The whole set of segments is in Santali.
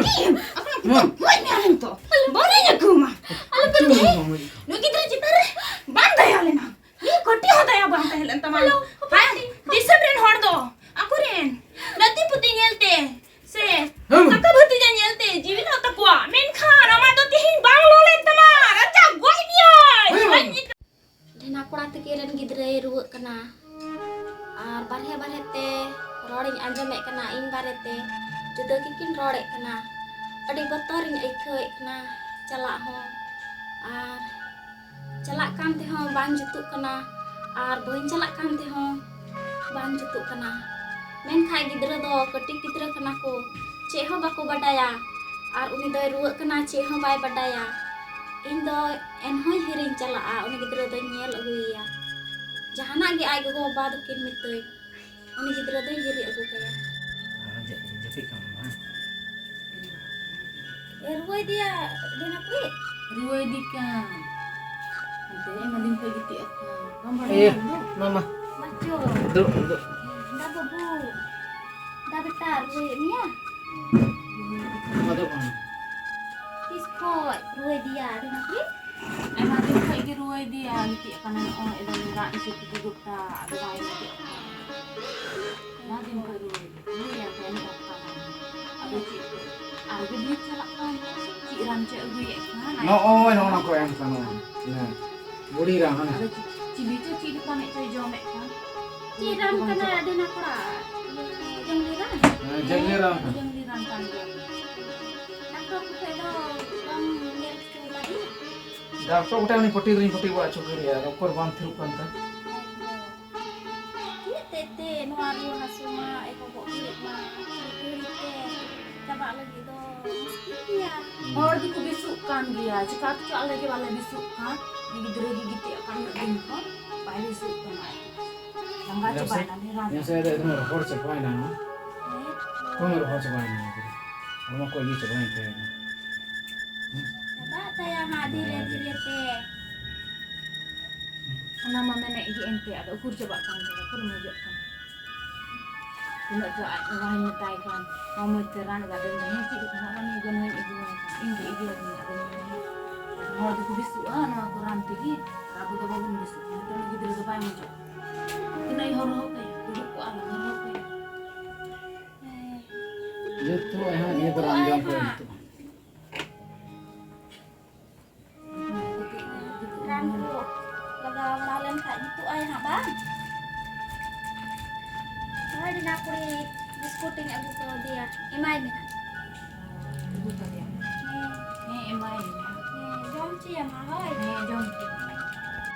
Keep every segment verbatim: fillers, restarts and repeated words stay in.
ᱤᱭᱟᱹ, ᱟᱯᱱᱟᱨ ᱠᱚ ᱢᱟ᱾ ᱜᱚᱡ ᱢᱮᱭᱟ ᱞᱮ ᱱᱤᱛᱚᱜ᱾ ᱵᱟᱹᱧ ᱟᱹᱜᱩ ᱟᱢᱟ᱾ ᱟᱞᱚᱯᱮ ᱟᱹᱛᱩ ᱞᱟᱹᱭᱟ᱾ ᱦᱚᱸ ᱢᱟ᱾ ᱱᱩᱭ ᱜᱤᱫᱽᱨᱟᱹ ᱪᱮᱛᱟᱱ ᱨᱮ ᱵᱟᱝ ᱫᱟᱭᱟ ᱞᱮᱱᱟ᱾ ᱢᱤᱫ ᱠᱟᱹᱴᱤᱡ ᱦᱚᱸ ᱫᱟᱭᱟ ᱵᱟᱝ ᱛᱟᱦᱮᱸ ᱞᱮᱱ ᱛᱟᱢᱟ᱾ ᱦᱮᱞᱳ, ᱦᱮᱸ, ᱫᱤᱥᱚᱢ ᱨᱮᱱ ᱦᱚᱲ ᱫᱚ ᱟᱠᱚᱨᱮᱱ ᱱᱟᱹᱛᱤ ᱯᱩᱛᱤ ᱧᱮᱞᱛᱮ ᱥᱮ ᱦᱮᱸ᱾ ᱠᱟᱠᱟ ᱵᱷᱟᱹᱛᱤᱡᱟ ᱧᱮᱞᱛᱮ ᱡᱤᱣᱤ ᱞᱚ ᱛᱟᱠᱚᱣᱟ, ᱢᱮᱱᱠᱷᱟᱱ ᱟᱢᱟᱜ ᱫᱚ ᱛᱮᱦᱮᱧ ᱵᱟᱝ ᱞᱚ ᱞᱮᱱ ᱛᱟᱢᱟ᱾ ᱨᱟᱡᱟ ᱜᱚᱡ ᱢᱮᱭᱟᱭ᱾ ᱦᱮᱸ᱾ ᱰᱷᱮᱱᱟ ᱠᱚᱲᱟ ᱛᱟᱹᱠᱤᱱ ᱨᱮᱱ ᱜᱤᱫᱽᱨᱟᱹᱭ ᱨᱩᱣᱟᱹᱜ ᱠᱟᱱᱟ ᱟᱨ ᱵᱟᱨᱦᱮ ᱵᱟᱨᱦᱮ ᱛᱮ ᱨᱚᱲᱤᱧ ᱟᱸᱡᱚᱢᱮᱫ ᱠᱟᱱᱟ ᱤᱧ ᱵᱟᱨᱮᱛᱮ, ᱡᱩᱫᱟᱹ ᱜᱮᱠᱤᱱ ᱨᱚᱲᱮᱫ ᱠᱟᱱᱟ᱾ ᱟᱹᱰᱤ ᱵᱚᱛᱚᱨᱤᱧ ᱟᱹᱭᱠᱟᱹᱣᱮᱫ ᱠᱟᱱᱟ ᱪᱟᱞᱟᱜ ᱦᱚᱸ, ᱟᱨ ᱪᱟᱞᱟᱜ ᱠᱟᱱ ᱛᱮᱦᱚᱸ ᱵᱟᱝ ᱡᱩᱛᱩᱜ ᱠᱟᱱᱟ ᱟᱨ ᱵᱟᱹᱧ ᱪᱟᱞᱟᱜ ᱠᱟᱱ ᱛᱮᱦᱚᱸ ᱵᱟᱝ ᱡᱩᱛᱩᱜ ᱠᱟᱱᱟ᱾ ᱢᱮᱱᱠᱷᱟᱱ ᱜᱤᱫᱽᱨᱟᱹ ᱫᱚ ᱠᱟᱹᱴᱤᱡ ᱜᱤᱫᱽᱨᱟᱹ ᱠᱟᱱᱟ ᱠᱚ, ᱪᱮᱫ ᱦᱚᱸ ᱵᱟᱠᱚ ᱵᱟᱰᱟᱭᱟ᱾ ᱟᱨ ᱩᱱᱤ ᱫᱚᱭ ᱨᱩᱣᱟᱹᱜ ᱠᱟᱱᱟ, ᱪᱮᱫ ᱦᱚᱸ ᱵᱟᱭ ᱵᱟᱰᱟᱭᱟ᱾ ᱤᱧ ᱫᱚ ᱮᱱᱦᱚᱸᱧ ᱦᱤᱨᱤᱧ ᱪᱟᱞᱟᱜᱼᱟ, ᱩᱱᱤ ᱜᱤᱫᱽᱨᱟᱹ ᱫᱚᱧ ᱧᱮᱞ ᱟᱹᱜᱩᱭᱮᱭᱟ᱾ ᱡᱟᱦᱟᱱᱟᱜ ᱜᱮ ᱟᱡ ᱜᱚᱜᱚ ᱵᱟᱵᱟ ᱫᱚᱠᱤᱱ ᱢᱮᱛᱟᱹᱧ, ᱩᱱᱤ ᱜᱤᱫᱽᱨᱟᱹ ᱫᱚᱧ ᱦᱤᱨᱤ ᱟᱹᱜᱩ ᱠᱟᱭᱟ᱾ ᱟᱨ ᱡᱟ-, ᱡᱟᱹᱯᱤᱫ ᱠᱟᱜ ᱢᱮ, ᱦᱮᱸ? ᱮ, ᱨᱩᱣᱟᱹᱭ ᱫᱤᱭᱟ, ᱫᱮᱱᱟ ᱠᱩᱲᱤ᱾ ᱨᱩᱣᱟᱹᱭ ᱫᱤ ᱠᱟᱱ᱾ ᱦᱟᱱᱛᱮ ᱮᱢᱟ ᱫᱤᱱ ᱠᱷᱚᱡ ᱜᱤᱛᱤᱡ ᱟᱠᱟᱱ᱾ ᱵᱟᱢ ᱵᱟᱲᱟᱭᱟ ᱤᱭᱟᱹ, ᱟᱢ ᱫᱚ? ᱢᱟ, ᱢᱟ᱾ ᱵᱟᱪᱚ᱾ ᱫᱩᱲᱩᱵ, ᱫᱩᱲᱩᱵ᱾ ᱫᱟ ᱵᱟᱹᱵᱩ᱾ ᱫᱟ ᱵᱮᱴᱟ, ᱨᱩᱣᱟᱹᱭᱮᱫ ᱢᱮᱭᱟ? ᱢᱟ, ᱫᱩᱲᱩᱵ ᱢᱮ᱾ ᱛᱤᱥ ᱠᱷᱚᱡ ᱨᱩᱣᱟᱹᱭ ᱫᱤᱭᱟ, ᱫᱮᱱᱟ ᱠᱩᱲᱤ? ᱟᱭᱢᱟ ᱫᱤᱱ ᱠᱷᱚᱡ ᱜᱮ ᱨᱩᱣᱟᱹᱭ ᱫᱤᱭᱟ, ᱜᱤᱛᱤᱡ ᱟᱠᱟᱱᱟ ᱱᱚᱜᱼᱚᱭ, ᱮᱫᱚᱢ ᱨᱟᱜ ᱦᱚᱪᱚ ᱠᱮᱫᱮ ᱜᱚᱴᱟ, ᱟᱫᱚ ᱵᱟᱭ ᱜᱤᱛᱤᱡ ᱟᱠᱟᱱᱟ᱾ ᱟᱭᱢᱟ ᱫᱤᱱ ᱠᱷᱚᱡ ᱨᱩᱣᱟᱹᱭ ᱫᱤᱭᱟ᱾ ᱞᱟᱹᱭᱟ ᱠᱚ ᱢᱤᱫ ᱦᱟᱯᱛᱟ ᱜᱟᱱ᱾ ᱟᱫᱚ ᱪᱮᱫ ᱠᱚ? ᱟᱨ ᱜᱮ ᱵᱤᱨ ᱪᱟᱞᱟᱜ ᱠᱟᱱ᱾ ᱪᱮᱫ ᱨᱟᱱ ᱪᱚ ᱟᱹᱜᱩᱭᱮᱫ ᱠᱟᱱ᱾ ᱱᱚᱜᱼᱚᱭ ᱱᱚᱜᱼᱚ ᱱᱟ ᱠᱚ ᱮᱢ ᱠᱟᱱᱟ᱾ ᱦᱮᱸ᱾ ᱵᱩᱲᱤ ᱨᱟᱱ, ᱦᱮᱸ᱾ ᱟᱫᱚ ᱪᱤ-, ᱪᱤᱞᱤ ᱪᱚ ᱪᱮᱫ ᱞᱮᱠᱟ ᱢᱤᱫ ᱪᱚᱭ ᱡᱚᱢᱮᱫ ᱠᱟᱱ᱾ ᱪᱮᱫ ᱨᱟᱱ ᱠᱟᱱᱟ ᱟᱹᱰᱤ ᱱᱟᱯᱟᱭ? ᱤᱭᱟᱹ, ᱡᱟᱝᱞᱤ ᱨᱟᱱ? ᱦᱮᱸ, ᱡᱟᱝᱞᱤ ᱨᱟᱱ ᱠᱟᱱᱟ᱾ ᱡᱟᱝᱞᱤ ᱨᱟᱱ ᱠᱟᱱ ᱜᱮᱭᱟ᱾ ᱰᱟᱠᱛᱚᱨ ᱠᱚ ᱴᱷᱮᱡ ᱫᱚ ᱵᱟᱢ ᱧᱮᱞ ᱦᱚᱪᱚ ᱠᱟᱫᱮᱭᱟ? ᱰᱟᱠᱛᱚᱨ ᱠᱚᱴᱷᱮᱱ ᱩᱱᱤ ᱯᱟᱹᱴᱤ ᱨᱮᱞᱤᱧ ᱯᱟᱹᱴᱤ ᱵᱟᱲᱟ ᱦᱚᱪᱚ ᱠᱮᱫᱮᱭᱟ, ᱟᱫᱚ ᱩᱠᱩᱨ ᱵᱟᱝ ᱛᱷᱤᱨᱚᱜ ᱠᱟᱱ ᱛᱟᱭ᱾ ᱪᱮᱫ ᱛᱮ ᱛᱮ ᱱᱚᱣᱟ ᱨᱩᱣᱟᱹ ᱦᱟᱹᱥᱩ ᱢᱟ ᱮᱦᱚᱵᱚᱜ ᱜᱷᱟᱹᱲᱤᱡ ᱢᱟ, ᱢᱤᱫ ᱜᱷᱟᱹᱲᱤᱡ ᱛᱮ ᱪᱟᱵᱟᱜ ᱞᱟᱹᱜᱤᱫ ᱫᱚ ᱢᱩᱥᱠᱤᱞ ᱜᱮᱭᱟ᱾ ᱦᱚᱲ ᱫᱚᱠᱚ ᱵᱮᱥᱚᱜ ᱠᱟᱱ ᱜᱮᱭᱟ, ᱪᱤᱠᱟ ᱛᱮᱪᱚ ᱟᱞᱮ ᱜᱮ ᱵᱟᱞᱮ ᱵᱮᱥᱚᱜ ᱠᱟᱱ᱾ ᱩᱱᱤ ᱜᱤᱫᱽᱨᱟᱹ ᱜᱮ ᱜᱤᱛᱤᱡ ᱟᱠᱟᱱ ᱩᱱᱟᱹᱜ ᱫᱤᱱ ᱠᱷᱚᱱ ᱵᱟᱭ ᱵᱮᱥᱚᱜ ᱠᱟᱱᱟ᱾ ᱞᱟᱸᱜᱟ ᱧᱮᱞ ᱥᱮ, ᱪᱟᱵᱟᱭᱮᱱᱟ ᱩᱱᱤ ᱨᱟᱱ᱾ ᱧᱮᱞ ᱥᱮ, ᱟᱫᱚ ᱮᱠᱫᱚᱢ ᱨᱚᱦᱚᱲ ᱪᱟᱵᱟᱭᱮᱱᱟ᱾ ᱦᱮᱸ ᱛᱚ᱾ ᱮᱠᱫᱚᱢ ᱨᱚᱦᱚᱲ ᱪᱟᱵᱟᱭᱮᱱᱟ᱾ ᱦᱚᱲᱢᱚ ᱠᱚ ᱤᱭᱟᱹ ᱪᱟᱵᱟᱭᱮᱱ ᱛᱟᱭᱟ᱾ ᱪᱟᱵᱟᱜ ᱛᱟᱭᱟ ᱦᱟᱸᱜ ᱫᱷᱤᱨᱮ ᱫᱷᱤᱨᱮ ᱛᱮ᱾ ᱚᱱᱟ ᱢᱟ ᱢᱮᱱᱮᱫ ᱜᱮ ᱮᱱᱛᱮ, ᱟᱫᱚ ᱩᱠᱩᱨ ᱪᱟᱵᱟᱜ ᱠᱟᱱ ᱛᱟᱭᱟ, ᱩᱠᱩᱨ ᱢᱚᱡᱚᱜ ᱠᱟᱱᱟ᱾ ᱛᱤᱱᱟᱹᱜ ᱪᱚ ᱟᱡ ᱵᱟᱵᱟᱭ ᱢᱮᱛᱟᱭ ᱠᱟᱱ, ᱱᱚᱣᱟ ᱢᱚᱡᱽ ᱛᱮ ᱨᱟᱱ ᱟᱹᱜᱩ ᱟᱹᱫᱤᱧ ᱢᱮ᱾ ᱦᱮᱸ, ᱪᱮᱫ ᱞᱮᱠᱟ ᱱᱟᱜ ᱨᱟᱱᱤᱧ ᱟᱹᱜᱩ ᱟᱢᱟ? ᱤᱧ ᱜᱮ ᱤᱫᱤ ᱟᱹᱫᱤᱧᱟ, ᱟᱫᱚᱧ ᱢᱮᱱᱟ, ᱦᱮᱸ, ᱦᱚᱲ ᱫᱚᱠᱚ ᱵᱮᱥᱚᱜᱼᱟ ᱱᱚᱣᱟ ᱠᱚ ᱨᱟᱱ ᱛᱮᱜᱮ, ᱟᱨ ᱟᱵᱚ ᱫᱚ ᱵᱟᱵᱚᱱ ᱵᱮᱥᱚᱜᱼᱟ᱾ ᱱᱤᱛᱚᱜ ᱜᱤᱫᱽᱨᱟᱹ ᱫᱚ ᱵᱟᱭ ᱢᱚᱡᱚᱜᱼᱟ᱾ ᱛᱤᱱᱟᱹᱜ ᱤᱧ ᱦᱚᱨᱦᱚ ᱠᱟᱭᱟ, ᱫᱩᱲᱩᱵ ᱠᱚᱜᱼᱟ ᱞᱟᱝ ᱦᱚᱨᱦᱚ ᱠᱟᱭᱟ᱾ ᱦᱮᱸ᱾ ᱡᱚᱛᱚ ᱟᱭ ᱦᱟᱸᱜ ᱱᱤᱭᱟᱹ ᱠᱚ ᱨᱟᱱ ᱡᱚᱢ ᱠᱚ ᱱᱤᱛᱚᱜ᱾ ᱨᱟᱱ ᱠᱚ ᱞᱟᱜᱟᱣ ᱵᱟᱲᱟ ᱞᱮᱱ ᱠᱷᱟᱡ ᱡᱩᱛᱩᱜ ᱟᱭ ᱦᱟᱸᱜ, ᱵᱟᱝ? ᱦᱳᱭ, ᱰᱤᱱᱟ ᱠᱩᱲᱤ, ᱵᱤᱥᱠᱩᱴ ᱤᱧ ᱟᱹᱜᱩ ᱠᱟᱣᱫᱮᱭᱟ, ᱮᱢᱟᱭ ᱢᱮ ᱦᱟᱸᱜ᱾ ᱟᱹᱜᱩ ᱠᱟᱫᱮᱭᱟᱢ? ᱦᱮᱸ᱾ ᱦᱮᱸ, ᱮᱢᱟᱭ ᱢᱮ ᱦᱟᱸᱜ᱾ ᱦᱮᱸ, ᱡᱚᱢ ᱦᱚᱪᱚᱭᱮᱢ ᱦᱟᱸᱜ, ᱦᱳᱭ᱾ ᱦᱮᱸ, ᱡᱚᱢ ᱦᱚᱪᱚᱭᱮᱢ᱾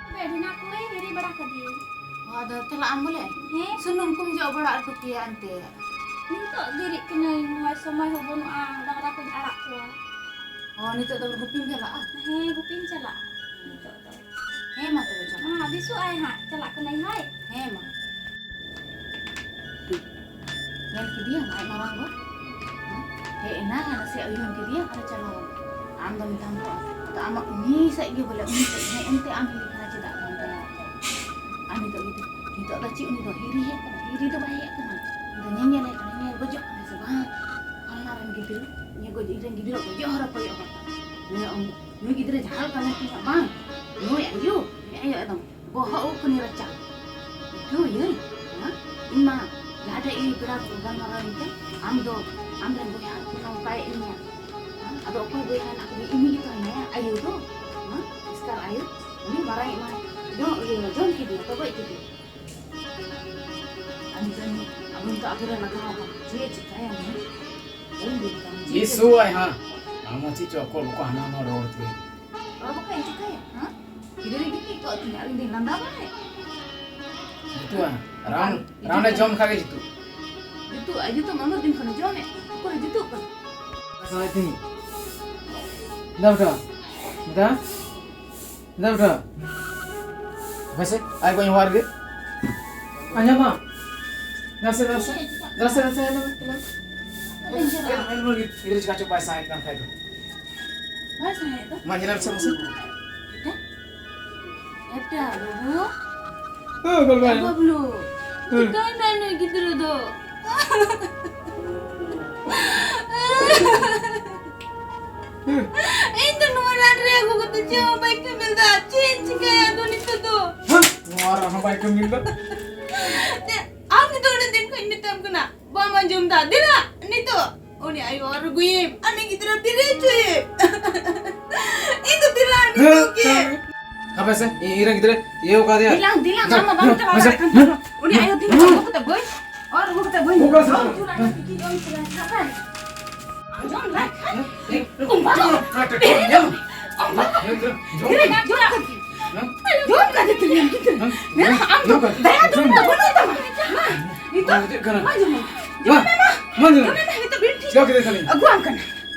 ᱛᱚᱵᱮ ᱰᱤᱱᱟ ᱠᱩᱲᱤ, ᱦᱤᱨᱤ ᱵᱟᱲᱟ ᱠᱟᱫᱮᱭᱟᱹᱧ᱾ ᱚ, ᱟᱫᱚ ᱪᱟᱞᱟᱜ ᱟᱢ ᱵᱚᱞᱮ? ᱦᱮᱸ᱾ ᱥᱩᱱᱩᱢ ᱠᱚᱢ ᱡᱚᱜ ᱵᱟᱲᱟ ᱦᱚᱴᱚ ᱠᱮᱭᱟ ᱮᱱᱛᱮ᱾ ᱱᱤᱛᱚᱜ ᱵᱮᱨᱮᱫ ᱠᱟᱹᱱᱟᱹᱧ, ᱱᱚᱜᱼᱚᱭ ᱥᱚᱢᱚᱭ ᱦᱚᱸ ᱵᱟᱹᱱᱩᱜᱼᱟ, ᱰᱟᱝᱨᱟ ᱠᱚᱧ ᱟᱲᱟᱜ ᱠᱚᱣᱟ᱾ ᱚ, ᱱᱤᱛᱚᱜ ᱫᱚ ᱜᱩᱯᱤᱢ ᱪᱟᱞᱟᱜᱼᱟ? ᱦᱮᱸ, ᱜᱩᱯᱤᱧ ᱪᱟᱞᱟᱜᱼᱟ ᱱᱤᱛᱚᱜ ᱫᱚ᱾ ᱦᱮᱸ, ᱢᱟ ᱛᱚᱵᱮ ᱪᱟᱞᱟᱜ ᱢᱮ᱾ ᱢᱟ, ᱵᱮᱥᱚᱜ ᱟᱭ ᱦᱟᱸᱜ, ᱪᱟᱞᱟᱜ ᱠᱟᱹᱱᱟᱹᱧ, ᱦᱳᱭ᱾ ᱦᱮᱸ, ᱢᱟ᱾ ᱧᱮᱞ ᱠᱮᱫᱮᱭᱟᱢ ᱟᱡ ᱢᱟᱨᱟᱝ ᱜᱚ? ᱦᱮᱡ ᱮᱱᱟ, ᱱᱟᱥᱮᱭᱟᱜ ᱩᱭᱩᱝ ᱠᱮᱫᱮᱭᱟᱢ, ᱟᱨ ᱪᱟᱞᱟᱣ ᱮᱱᱟ᱾ ᱟᱢ ᱫᱚ ᱢᱮᱛᱟᱢ ᱠᱚ, ᱟᱫᱚ ᱟᱢᱟᱜ ᱩᱱᱤ ᱥᱮᱫ ᱜᱮ ᱵᱚᱞᱮ, ᱩᱱᱤ ᱥᱮᱫ ᱦᱮᱡ ᱮᱱᱛᱮ ᱟᱢ ᱦᱤᱡᱩᱜ ᱠᱟᱱᱟ, ᱪᱮᱫᱟᱜ ᱵᱟᱢ ᱪᱟᱞᱟᱣ ᱠᱚᱜᱼᱟ? ᱟᱨ ᱱᱤᱛᱚᱜ ᱜᱤᱫᱽᱨᱟᱹ, ᱱᱤᱛᱚᱜ ᱫᱚ ᱪᱮᱫ ᱩᱱᱤ ᱫᱚ ᱦᱤᱨᱤ ᱦᱮᱡ ᱠᱟᱱᱟ? ᱦᱤᱨᱤ ᱫᱚ ᱵᱟᱭ ᱦᱮᱡ ᱠᱟᱱᱟ᱾ ᱩᱱᱤ ᱫᱚ ᱧᱮᱧᱮᱞ ᱦᱮᱡ ᱠᱟᱱᱟ, ᱧᱮᱞ ᱜᱚᱡᱚᱜ ᱠᱟᱱᱟ ᱥᱮ ᱵᱟᱝ? ᱯᱷᱟᱞᱱᱟ ᱨᱮᱱ ᱜᱤᱫᱽᱨᱟᱹ, ᱤᱧ ᱜᱚᱡ, ᱤᱧ ᱨᱮᱱ ᱜᱤᱫᱽᱨᱟᱹ ᱜᱚᱡᱚᱜ ᱦᱚᱨ ᱨᱮ ᱠᱚᱭᱚᱜ ᱦᱚᱨ ᱠᱟᱱᱟ᱾ ᱱᱩᱭ ᱟᱢ, ᱱᱩᱭ ᱜᱤᱫᱽᱨᱟᱹ ᱡᱟᱦᱟᱸ ᱞᱮᱠᱟ ᱢᱮᱱ ᱛᱤᱧᱟ ᱵᱟᱝ? ᱱᱩᱭ ᱟᱭᱳ, ᱱᱩᱭ ᱟᱭᱳ ᱮᱠᱫᱚᱢ ᱵᱚᱦᱚᱜ ᱩᱵ ᱠᱚ ᱧᱮᱞ ᱨᱟᱪᱟ᱾ ᱤᱠᱟᱹᱣ ᱤᱭᱟᱹᱧ, ᱦᱮᱸ? ᱤᱧ ᱢᱟ ᱡᱟᱦᱟᱸ ᱴᱷᱮᱡ ᱜᱮ ᱯᱮᱲᱟ ᱠᱚ ᱜᱟᱞᱢᱟᱨᱟᱣ ᱤᱧ ᱠᱟᱱ, ᱟᱢ ᱫᱚ ᱟᱢ ᱨᱮᱱ ᱵᱚᱭᱦᱟ ᱠᱚ ᱱᱚᱝᱠᱟᱭᱮᱫ ᱢᱮᱭᱟ᱾ ᱦᱮᱸ? ᱟᱫᱚ ᱚᱠᱚᱭ ᱵᱚᱭᱦᱟ ᱦᱮᱱᱟᱜ ᱠᱚᱣᱟ? ᱤᱧ ᱜᱮᱛᱚ ᱦᱮᱱᱟᱭᱟ, ᱟᱭᱳ ᱫᱚ᱾ ᱦᱮᱸ? ᱮᱥᱠᱟᱨ ᱟᱭᱳ, ᱩᱱᱤ ᱢᱟᱨᱟᱝ ᱤᱡ ᱢᱟ ᱡᱚᱢ, ᱤᱭᱟᱹ, ᱡᱚᱢ ᱠᱮᱫᱮᱭᱟ, ᱛᱚ ᱜᱚᱡ ᱠᱮᱫᱮᱭᱟ᱾ ᱟᱨ ᱱᱤᱛᱚᱜ ᱟᱵᱚ ᱱᱤᱛᱚᱜ ᱟᱵᱚᱨᱮᱱ ᱞᱟᱜᱟᱣ ᱟᱠᱟᱱᱟ᱾ ᱪᱮᱫ ᱪᱤᱠᱟᱹᱭᱟ ᱢᱟᱱᱮ? ᱵᱟᱹᱧ ᱵᱩᱡᱽ ᱫᱟ᱾ ᱪᱮᱫ ᱤᱥᱩ ᱪᱤᱠᱟᱹᱭᱟ? ᱟᱭ ᱦᱟᱸᱜ? ᱟᱢ ᱦᱚᱸ ᱪᱮᱫ ᱪᱚ ᱚᱠᱚᱭ ᱵᱟᱠᱚ ᱦᱟᱱᱟ ᱱᱚᱣᱟ ᱨᱚᱲ ᱛᱮ᱾ ᱨᱚᱲ ᱵᱟᱠᱷᱟᱡ ᱤᱧ ᱪᱤᱠᱟᱹᱭᱟ? ᱦᱮᱸ? ᱜᱤᱫᱽᱨᱟᱹ ᱜᱤᱛᱤᱡ ᱠᱚᱜ ᱛᱤᱧᱟ, ᱟᱹᱞᱤᱧ ᱫᱚᱧ ᱞᱟᱸᱫᱟ ᱵᱟᱲᱟᱭᱟ? ᱡᱩᱛᱩᱜᱼᱟ᱾ ᱨᱟᱱ, ᱡᱩᱛᱩᱜᱼᱟ᱾ ᱨᱟᱱᱮ ᱡᱚᱢ ᱠᱷᱟᱡ ᱜᱮ ᱡᱩᱛᱩᱜ᱾ ᱡᱩᱛᱩᱜᱼᱟ, ᱡᱩᱛᱩᱜ ᱢᱟ ᱩᱱᱟᱹᱜ ᱫᱤᱱ ᱠᱷᱚᱱᱮ ᱡᱚᱢᱮᱫ, ᱩᱠᱩᱨᱮ ᱡᱩᱛᱩᱜ ᱠᱟᱱᱟ? ᱥᱟᱱᱟᱭᱮᱫ ᱛᱤᱧ᱾ ᱫᱟ ᱵᱮᱴᱟ, ᱫᱟ᱾ ᱫᱟ ᱵᱮᱴᱟ᱾ ᱢᱟᱥᱮ, ᱟᱭ ᱠᱚᱧ ᱦᱚᱦᱚ ᱟᱨ ᱜᱮ᱾ ᱟᱸᱡᱚᱢ ᱢᱟ᱾ ᱱᱟᱥᱮ, ᱱᱟᱥᱮ᱾ ᱱᱟᱥᱮ, ᱱᱟᱥᱮ, ᱟᱸᱡᱚᱢ ᱢᱮ᱾ ᱧᱮᱞ, ᱧᱮᱞ, ᱧᱮᱞ, ᱜᱤᱫᱽᱨᱟᱹ ᱪᱤᱠᱟ ᱪᱚ ᱵᱟᱭ ᱥᱟᱦᱮᱫ ᱠᱟᱱ ᱠᱷᱟᱡ ᱫᱚ᱾ ᱵᱟᱭ ᱥᱟᱦᱮᱫ ᱫᱚ? ᱢᱟ, ᱧᱮᱞ ᱢᱮᱥᱮ, ᱢᱟᱥᱮ᱾ ᱮᱴᱟ, ᱮᱴᱟ, ᱵᱟᱹᱵᱩ᱾ ᱦᱮᱸ, ᱜᱚᱞ ᱵᱟᱭ᱾ ᱮ, ᱵᱟᱵᱞᱩ᱾ ᱦᱮᱸ᱾ ᱪᱤᱠᱟᱹᱭᱮᱱᱟ ᱱᱩᱭ ᱜᱤᱫᱽᱨᱟᱹ ᱫᱚ? ᱤᱧ ᱫᱚ ᱱᱚᱣᱟ ᱞᱟᱰ ᱨᱮ ᱟᱹᱜᱩ ᱠᱟᱛᱮ ᱪᱮᱫ ᱦᱚᱸ ᱵᱟᱭ ᱠᱟᱹᱢᱤ ᱞᱮᱫᱟ᱾ ᱪᱮᱫ ᱤᱧ ᱪᱤᱠᱟᱹᱭᱟ ᱟᱫᱚ ᱱᱤᱛᱚᱜ ᱫᱚ? ᱱᱚᱣᱟ ᱨᱮᱦᱚᱸ ᱵᱟᱭ ᱠᱟᱹᱢᱤ ᱞᱮᱫᱟ᱾ ᱟᱢ ᱫᱚ ᱩᱱᱟᱹᱜ ᱫᱤᱱ ᱠᱷᱚᱱ ᱤᱧ ᱢᱮᱛᱟᱢ ᱠᱟᱱᱟ, ᱵᱟᱢ ᱟᱸᱡᱚᱢ ᱫᱟ᱾ ᱫᱮᱞᱟ ᱱᱤᱛᱚᱜ ᱩᱱᱤ ᱟᱭᱳ ᱟᱨ ᱟᱹᱜᱩᱭᱮᱢ, ᱩᱱᱤ ᱜᱤᱫᱽᱨᱟᱹ ᱵᱮᱨᱮᱫ ᱦᱚᱪᱚᱭᱮᱢ᱾ ᱤᱧ ᱫᱚ ᱫᱮᱞᱟ ᱱᱤᱛᱚᱜ ᱜᱮ᱾ ᱦᱟᱯᱮ ᱥᱮ, ᱤᱧ ᱨᱮᱱ ᱜᱤᱫᱽᱨᱟᱹ ᱤᱭᱟᱹ ᱠᱟᱫᱮᱭᱟ᱾ ᱫᱮᱞᱟ, ᱫᱮᱞᱟ, ᱟᱢ ᱢᱟ ᱵᱟᱢ ᱪᱟᱞᱟᱣ ᱫᱟᱲᱮᱭᱟᱜ ᱠᱟᱱ ᱛᱟᱢᱟ᱾ ᱩᱱᱤ ᱟᱭᱳ ᱛᱤᱱ ᱨᱮ ᱟᱹᱜᱩ ᱠᱟᱛᱮ ᱵᱟᱹᱧ, ᱟᱨ ᱟᱹᱜᱩ ᱠᱟᱛᱮ ᱵᱟᱹᱧ ᱚᱠᱟ ᱥᱮᱫ? ᱡᱚᱢ ᱦᱚᱪᱚ ᱞᱟᱝ ᱠᱷᱟᱱ᱾ ᱡᱚᱢ ᱞᱟᱝ ᱠᱷᱟᱱ᱾ ᱦᱮᱸ? ᱠᱚᱢᱵᱟ ᱫᱚ᱾ ᱦᱮᱸ? ᱠᱚᱢᱵᱟ ᱫᱚ᱾ ᱦᱮᱸ? ᱡᱚᱢ᱾ ᱫᱷᱤᱨᱮ ᱜᱟᱡ ᱡᱚᱲᱟ ᱠᱟᱛᱮ᱾ ᱦᱮᱸ? ᱡᱚᱢ ᱠᱟᱛᱮ ᱛᱮ ᱧᱟᱢ ᱠᱮᱫᱟ᱾ ᱦᱮᱸ? ᱦᱮᱸ? ᱟᱢ ᱫᱚ ᱡᱚᱢ ᱠᱟᱛᱮ᱾ ᱫᱟᱭᱟ ᱫᱩᱞᱟᱹᱲ ᱫᱚ ᱵᱟᱹᱱᱩᱜ ᱛᱟᱢᱟ᱾ ᱢᱟ, ᱱᱤᱛᱚᱜ᱾ ᱢᱟ, ᱪᱮᱫ ᱠᱟᱱᱟ? ᱢᱟ ᱡᱚᱢ ᱢᱮ᱾ ᱡᱚᱢ ᱢᱟ, ᱢᱮ, ᱢᱟ᱾ ᱢᱟ ᱡᱚᱢ ᱢᱮ᱾ ᱡᱚᱢ ᱢᱮ, ᱢᱟ, ᱱᱤᱛᱚᱜ ᱵᱤᱱ ᱴᱷᱤᱠ ᱪᱤᱠᱟ ᱠᱮᱫᱟ ᱠᱷᱟᱹᱞᱤ? ᱟᱹᱜᱩᱣᱟᱢ ᱠᱟᱱᱟ᱾ ᱦᱮᱸ?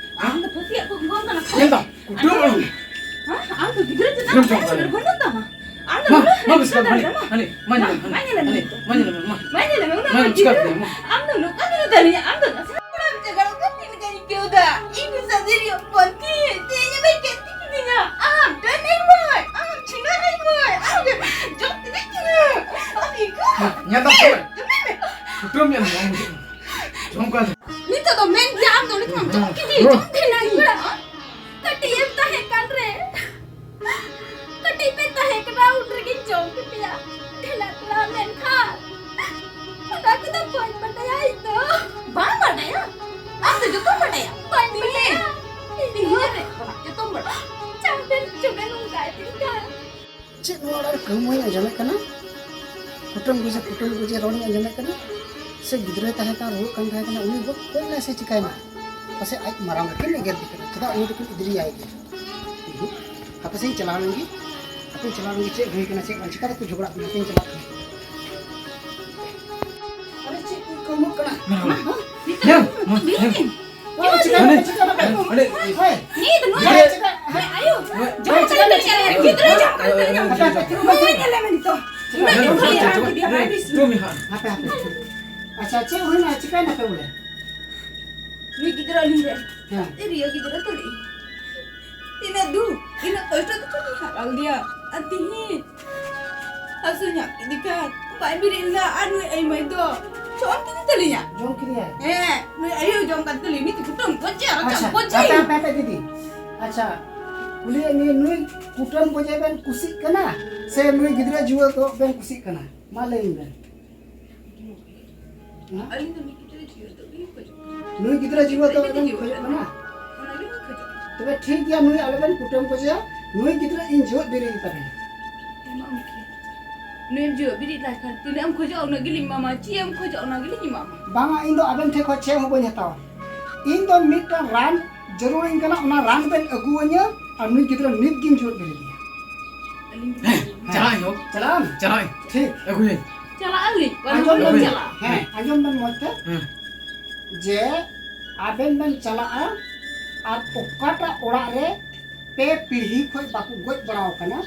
ᱟᱢ ᱫᱚ ᱯᱟᱹᱛᱭᱟᱹᱜ ᱠᱚ ᱟᱹᱜᱩᱣᱟᱢ ᱠᱟᱱᱟ ᱠᱷᱟᱹᱞᱤ᱾ ᱧᱮᱞ ᱫᱟᱢ, ᱠᱩᱴᱟᱹᱢ ᱟᱢ᱾ ᱦᱮᱸ? ᱟᱢ ᱫᱚ ᱜᱤᱫᱽᱨᱟᱹ ᱪᱮᱛᱟᱱ ᱨᱮ ᱫᱟᱭᱟ ᱫᱩᱞᱟᱹᱲ ᱵᱟᱹᱱᱩᱜ ᱛᱟᱢᱟ᱾ ᱟᱢ ᱫᱚ ᱢᱟ, ᱱᱩᱱᱟᱹᱜ ᱢᱟ, ᱵᱤᱥᱠᱟᱴ, ᱢᱟ, ᱢᱟ, ᱢᱟ ᱧᱮᱞ ᱢᱮ, ᱢᱟ, ᱢᱟ ᱧᱮᱞ ᱢᱮ, ᱢᱟ᱾ ᱢᱟ ᱧᱮᱞ ᱢᱮ, ᱩᱱᱟᱹᱜ ᱢᱟ, ᱢᱟᱨᱟᱝ ᱪᱤᱠᱟ ᱜᱤᱫᱽᱨᱟᱹ᱾ ᱠᱮᱫᱟ, ᱢᱟ᱾ ᱟᱢ ᱫᱚ ᱱᱚᱝᱠᱟ ᱜᱮ ᱫᱟᱲᱮᱭᱟᱜᱼᱟ, ᱟᱢ ᱫᱚ ᱱᱟᱥᱮ ᱦᱟᱲᱟᱢ ᱪᱟᱜᱟᱲ ᱫᱚ ᱪᱮᱫ ᱞᱮᱠᱟᱧ ᱟᱹᱭᱠᱟᱹᱣ ᱫᱟ? ᱤᱧ ᱫᱚ ᱥᱟᱫᱤᱨᱤᱭᱚ ᱯᱚᱱᱛᱷᱤ, ᱛᱮᱦᱮᱧ ᱮᱢ ᱦᱮᱡ ᱠᱮᱫ ᱛᱤᱧᱟ᱾ ᱟᱢ ᱰᱟᱹᱱ ᱟᱹᱭ ᱢᱟᱹᱭ, ᱟᱢ ᱪᱷᱤᱱᱟᱹᱨ ᱟᱹᱭ ᱢᱟᱹᱭ, ᱟᱢ ᱫᱚ ᱡᱚᱢ ᱠᱮᱫᱟᱭ ᱛᱤᱧᱟ᱾ ᱟᱢ ᱤᱧ ᱠᱚ ᱧᱮᱞ ᱫᱟᱢ ᱥᱮ? ᱡᱚᱢᱮ ᱢᱮ᱾ ᱠᱩᱴᱟᱹᱢ ᱧᱮᱞ ᱢᱮ, ᱡᱚᱢ ᱠᱟᱱ᱾ ᱱᱤᱛᱚᱜ ᱫᱚ ᱢᱮᱱ ᱜᱮᱭᱟ, ᱟᱢ ᱫᱚ ᱱᱤᱛᱚᱜ ᱮᱢ ᱡᱚᱢ ᱠᱮᱫᱤᱧ, ᱡᱚᱢ ᱠᱮᱫᱤᱧ᱾ ᱠᱟᱹᱴᱤᱡ ᱮᱢ ᱛᱟᱦᱮᱸ ᱠᱟᱱ ᱨᱮ, ᱠᱟᱹᱴᱤᱡ ᱯᱮ ᱛᱟᱦᱮᱸ ᱠᱟᱱᱟ, ᱩᱱ ᱨᱮᱜᱮᱧ ᱡᱚᱢ ᱠᱮᱯᱮᱭᱟ᱾ ᱰᱷᱮᱞᱟ ᱠᱚᱲᱟ ᱢᱮᱱᱠᱷᱟᱱ ᱚᱱᱟ ᱠᱚᱫᱚ ᱵᱟᱹᱧ ᱵᱟᱰᱟᱭᱟ ᱤᱧ ᱫᱚ᱾ ᱵᱟᱢ ᱵᱟᱰᱟᱭᱟ? ᱟᱢ ᱫᱚ ᱡᱚᱛᱚᱢ ᱵᱟᱰᱟᱭᱟ? ᱵᱟᱹᱧ ᱵᱟᱰᱟᱭᱟ᱾ ᱤᱧ ᱫᱚ ᱡᱚᱛᱚᱢ ᱵᱟᱰᱟᱭᱟ᱾ ᱪᱟᱢᱯᱮᱱ ᱪᱚᱢᱮᱱ ᱚᱱᱠᱟᱭ ᱛᱤᱧ ᱠᱷᱟᱱ᱾ ᱪᱮᱫ ᱱᱚᱣᱟ ᱚᱲᱟᱜ ᱨᱮ ᱠᱟᱹᱣᱢᱟᱹᱧ ᱟᱸᱡᱚᱢᱮᱫ ᱠᱟᱱᱟ? ᱠᱩᱴᱟᱹᱢ ᱜᱩᱡᱮ, ᱠᱩᱴᱟᱹᱢ ᱜᱩᱡᱮ ᱨᱚᱲᱤᱧ ᱟᱸᱡᱚᱢᱮᱫ ᱠᱟᱱᱟ? ᱥᱮ ᱜᱤᱫᱽᱨᱟᱹᱭ ᱛᱟᱦᱮᱸ ᱠᱟᱱ, ᱨᱩᱣᱟᱹᱜ ᱠᱟᱱ ᱛᱟᱦᱮᱸ ᱠᱟᱱᱟ, ᱩᱱᱤ ᱜᱚᱡ, ᱜᱚᱡ ᱮᱱᱟᱭ ᱥᱮ ᱪᱤᱠᱟᱭᱱᱟ? ᱯᱟᱥᱮᱡ ᱟᱡ ᱢᱟᱨᱟᱝ ᱠᱤᱱ ᱮᱜᱮᱨ ᱫᱮ ᱠᱟᱱᱟ, ᱪᱮᱫᱟᱜ ᱩᱱᱤ ᱫᱚᱠᱤᱱ ᱮᱫᱽᱨᱮᱭᱟᱭ ᱜᱮᱭᱟ? ᱦᱟᱯᱮ ᱥᱮᱧ ᱪᱟᱞᱟᱣ ᱞᱮᱱ ᱜᱮ, ᱦᱟᱯᱮᱧ ᱪᱟᱞᱟᱣ ᱞᱮᱱ ᱜᱮ, ᱪᱮᱫ ᱦᱩᱭ ᱠᱟᱱᱟ, ᱪᱮᱫ ᱵᱟᱝ, ᱪᱤᱠᱟ ᱛᱮᱠᱚ ᱡᱷᱚᱜᱽᱲᱟᱜ ᱠᱟᱱᱟ, ᱦᱟᱯᱮᱧ ᱪᱟᱞᱟᱜ ᱠᱟᱱᱟ᱾ ᱟᱨᱮ ᱪᱮᱫ ᱠᱚ ᱠᱟᱹᱢᱚᱜ ᱠᱟᱱᱟ? ᱢᱟ, ᱢᱟ, ᱢᱟ᱾ ᱧᱮᱞ, ᱢᱟ, ᱧᱮᱞ᱾ ᱚ, ᱪᱤᱠᱟ ᱟᱹᱰᱤ, ᱱᱟᱯᱮ, ᱪᱤᱠᱟ ᱱᱟᱯᱮ? ᱟᱹᱰᱤ, ᱦᱳᱭ᱾ ᱱᱤᱛ ᱱᱚᱣᱟ ᱜᱤᱫᱽᱨᱟᱹ ᱨᱮ ᱪᱮᱫᱟᱜ? ᱦᱮᱸ, ᱟᱭᱳ, ᱦᱳᱭ, ᱡᱚᱢ ᱪᱮᱫᱟᱜ? ᱠᱟᱛᱮ ᱪᱮᱫᱟᱜ? ᱜᱤᱫᱽᱨᱟᱹ ᱡᱚᱢ ᱠᱟᱛᱮ ᱦᱟᱯᱮ, ᱦᱟᱯᱮ, ᱦᱟᱯᱮ, ᱦᱟᱯᱮ᱾ ᱱᱩᱭ ᱧᱮᱞᱮ ᱢᱮ ᱱᱤᱛᱚᱜ᱾ ᱪᱮᱫᱟᱜ? ᱩᱱᱟᱹᱜ ᱡᱚᱢ ᱠᱟᱛᱮ ᱦᱟᱨᱟ ᱪᱮᱫᱟᱜ? ᱠᱮᱫᱮᱭᱟ, ᱵᱟᱭ ᱵᱮᱥ᱾ ᱦᱟᱯᱮ, ᱦᱟᱯᱮ᱾ ᱟᱪᱪᱷᱟ, ᱪᱮᱫ ᱦᱩᱭᱱᱟ? ᱪᱤᱠᱟᱭ ᱱᱟᱯᱮ ᱵᱚᱞᱮ? ᱱᱩᱭ ᱜᱤᱫᱽᱨᱟᱹ ᱟᱹᱞᱤᱧ ᱨᱮᱱ᱾ ᱦᱮᱸ᱾ ᱤᱨᱤᱭᱟᱹ ᱜᱤᱫᱽᱨᱟᱹ ᱛᱟᱹᱞᱤᱧ᱾ ᱛᱤᱱᱟᱹᱜ ᱫᱩᱠ, ᱛᱤᱱᱟᱹᱜ ᱠᱚᱥᱴᱚ ᱛᱮ ᱪᱚ ᱞᱤᱧ ᱦᱟᱨᱟ ᱞᱮᱫᱮᱭᱟ᱾ ᱟᱨ ᱛᱤᱦᱤᱧ ᱦᱟᱹᱥᱩ ᱧᱟᱢ ᱠᱮᱫᱮ ᱠᱷᱟᱱ ᱵᱟᱭ ᱵᱮᱨᱮᱫ ᱞᱮᱫᱟ᱾ ᱟᱨ ᱱᱩᱭ ᱟᱭᱳ ᱢᱟᱹᱭ ᱫᱚ ᱡᱚᱢ ᱠᱮᱫ ᱛᱟᱹᱞᱤᱧᱟ᱾ ᱡᱚᱢ ᱠᱮᱫᱮᱭᱟᱭ? ᱦᱮᱸ, ᱱᱩᱭ ᱟᱭᱳ ᱡᱚᱢ ᱠᱟᱛᱮ ᱛᱟᱹᱞᱤᱧ ᱱᱤᱛ ᱠᱩᱴᱟᱹᱢ ᱜᱚᱡᱮᱭᱟ, ᱟᱨ ᱟᱪᱪᱷᱟ, ᱪᱟᱞ ᱜᱚᱡᱮᱭᱟ᱾ ᱟᱯᱮ, ᱟᱯᱮ, ᱟᱯᱮ ᱫᱤᱫᱤ, ᱟᱪᱪᱷᱟ, ᱠᱩᱞᱤᱭᱮᱫ ᱢᱮᱭᱟ, ᱱᱩᱭ ᱠᱩᱴᱟᱹᱢ ᱜᱚᱡᱮ ᱵᱮᱱ ᱠᱩᱥᱤᱜ ᱠᱟᱱᱟ ᱥᱮ ᱱᱩᱭ ᱜᱤᱫᱽᱨᱟᱹ ᱡᱩᱣᱟᱹ ᱫᱚ ᱵᱮᱱ ᱠᱩᱥᱤᱜ ᱠᱟᱱᱟ? ᱢᱟ ᱞᱟᱹᱭ ᱵᱮᱱ᱾ ᱦᱮᱸ? ᱟᱹᱞᱤᱧ ᱫᱚ ᱱᱩᱭ ᱜᱤᱫᱽᱨᱟᱹ ᱡᱤᱭᱟᱹᱣ ᱫᱚ ᱵᱟᱹᱞᱤᱧ ᱠᱷᱚᱡᱚᱜ ᱠᱟᱱᱟ᱾ ᱱᱩᱭ ᱜᱤᱫᱽᱨᱟᱹ ᱡᱤᱣᱮᱫ ᱫᱚ ᱟᱹᱞᱤᱧ ᱟᱵᱮᱱ ᱫᱚ ᱠᱷᱚᱡᱚᱜ ᱠᱟᱱᱟ? ᱚᱱᱟ ᱜᱮᱞᱤᱧ ᱠᱷᱚᱡᱚᱜ ᱠᱟᱱᱟ᱾ ᱛᱚᱵᱮ ᱴᱷᱤᱠ ᱜᱮᱭᱟ, ᱱᱩᱭ ᱟᱞᱚᱵᱮᱱ ᱠᱩᱴᱟᱹᱢ ᱜᱚᱡᱮᱭᱟ, ᱱᱩᱭ ᱜᱤᱫᱽᱨᱟᱹ ᱤᱧ ᱡᱤᱣᱮᱫ ᱵᱤᱨᱤᱫ ᱛᱟᱵᱮᱱᱟ᱾ ᱮᱢᱟᱢ ᱠᱤ? ᱱᱩᱭᱮᱢ ᱡᱤᱣᱮᱫ ᱵᱤᱨᱤᱫ ᱞᱟᱭ ᱠᱷᱟᱱ ᱛᱤᱱᱟᱹᱜ ᱮᱢ ᱠᱷᱚᱡᱚᱜᱼᱟ, ᱩᱱᱟᱹᱜ ᱜᱮᱞᱤᱧ ᱮᱢᱟᱢᱟ᱾ ᱪᱮᱫ ᱮᱢ ᱠᱷᱚᱡᱚᱜᱼᱟ, ᱚᱱᱟ ᱜᱮᱞᱤᱧ ᱮᱢᱟᱢᱟ᱾ ᱵᱟᱝᱟ, ᱤᱧ ᱫᱚ ᱟᱵᱮᱱ ᱴᱷᱮᱱ ᱠᱷᱚᱱ ᱪᱮᱫ ᱦᱚᱸ ᱵᱟᱹᱧ ᱦᱟᱛᱟᱣᱟ᱾ ᱤᱧ ᱫᱚ ᱢᱤᱫᱴᱟᱝ ᱨᱟᱱ ᱡᱟᱹᱨᱩᱲᱤᱧ ᱠᱟᱱᱟ, ᱚᱱᱟ ᱨᱟᱱ ᱵᱮᱱ ᱟᱹᱜᱩᱣᱟᱹᱧᱟ ᱟᱨ ᱱᱩᱭ ᱜᱤᱫᱽᱨᱟᱹ ᱱᱤᱛ ᱜᱤᱧ ᱡᱤᱣᱮᱫ ᱵᱤᱨᱤᱫᱮᱭᱟ᱾ ᱟᱹᱞᱤᱧ ᱫᱚ ᱦᱮᱸ᱾ ᱪᱟᱞᱟᱜ ᱟᱹᱧ ᱦᱳ᱾ ᱪᱟᱞᱟᱜ ᱟᱢ? ᱪᱟᱞᱟᱜ ᱟᱹᱧ᱾ ᱴᱷᱤᱠ᱾ ᱟᱹᱜᱩᱭᱟᱹᱧ᱾ ᱪᱟᱞᱟᱜ ᱟᱹᱞᱤᱧ᱾ ᱟᱸᱡᱚᱢ ᱵᱮᱱ, ᱟᱹᱜᱩᱭᱟᱹᱧ᱾ ᱦᱮᱸ, ᱟᱸᱡᱚᱢ ᱵᱮᱱ ᱢᱚᱡᱽ ᱛᱮ᱾ ᱦᱮᱸ᱾ ᱡᱮ ᱟᱵᱮᱱ ᱵᱮᱱ ᱪᱟᱞᱟᱜᱼᱟ ᱟᱨ ᱚᱠᱟᱴᱟᱜ ᱚᱲᱟᱜ ᱨᱮ ᱯᱮ ᱯᱤᱲᱦᱤ ᱠᱷᱚᱱ ᱵᱟᱠᱚ ᱜᱚᱡ ᱵᱟᱲᱟᱣ ᱠᱟᱱᱟ,